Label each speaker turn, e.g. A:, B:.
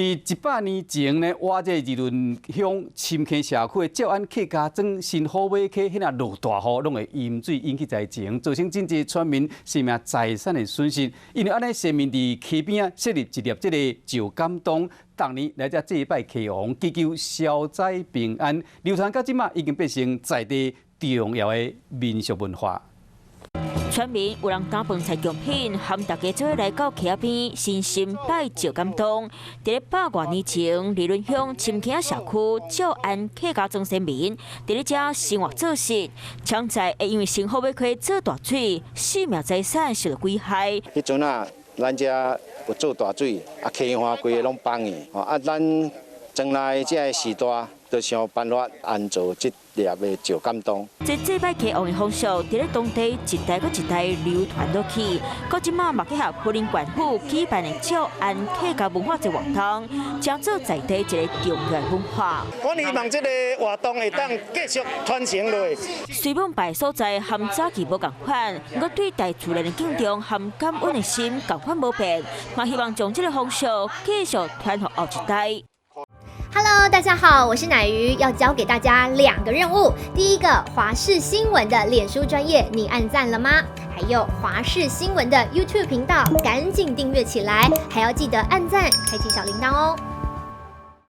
A: 佇100年前呢，倚這二崙鄉深坑社區的詔安客家莊新好尾溪，彼若落大雨，攏會淹水引起災情，造成真濟村民生命財產的損失。因為按呢，先民佇溪邊仔設立一粒這個石敢當，逐年來遮祭拜溪王，祈求消災平安。流傳到這馬，已經變成在地重要的民俗文化。
B: 村民有人擔飯菜貢品，含大家做伙來到溪仔邊，深深拜石敢當。佇咧百外年前，二崙鄉深坑社區詔安客家莊先民，佇咧遮生活做事，常在會因為新好尾溪做大水，生命財產受到危害。
C: 彼陣啊，咱遮有做大水，啊溪岸規个攏崩去，啊咱莊內這个序大，就想辦法安做這粒的石敢當。
B: 這祭拜溪王的風俗，佇咧當地一代閣一代流傳落去，到這馬嘛結合雲林縣府舉辦的詔安客家文化節活動，成做在地一个重要文化。
D: 我希望這个活動會當繼續傳承落去。
B: 雖罔拜所在和早期無仝款，毋過對大自然的敬重和感恩的心仝款無變，嘛希望將這個風俗繼續傳予後一代。
E: Hello，大家好，我是乃瑜，要交給大家兩個任務。第一個，華視新聞的臉書專頁，你按讚了嗎？還有華視新聞的 YouTube 頻道，趕緊訂閱起來，還要記得按讚，開啟小鈴鐺哦。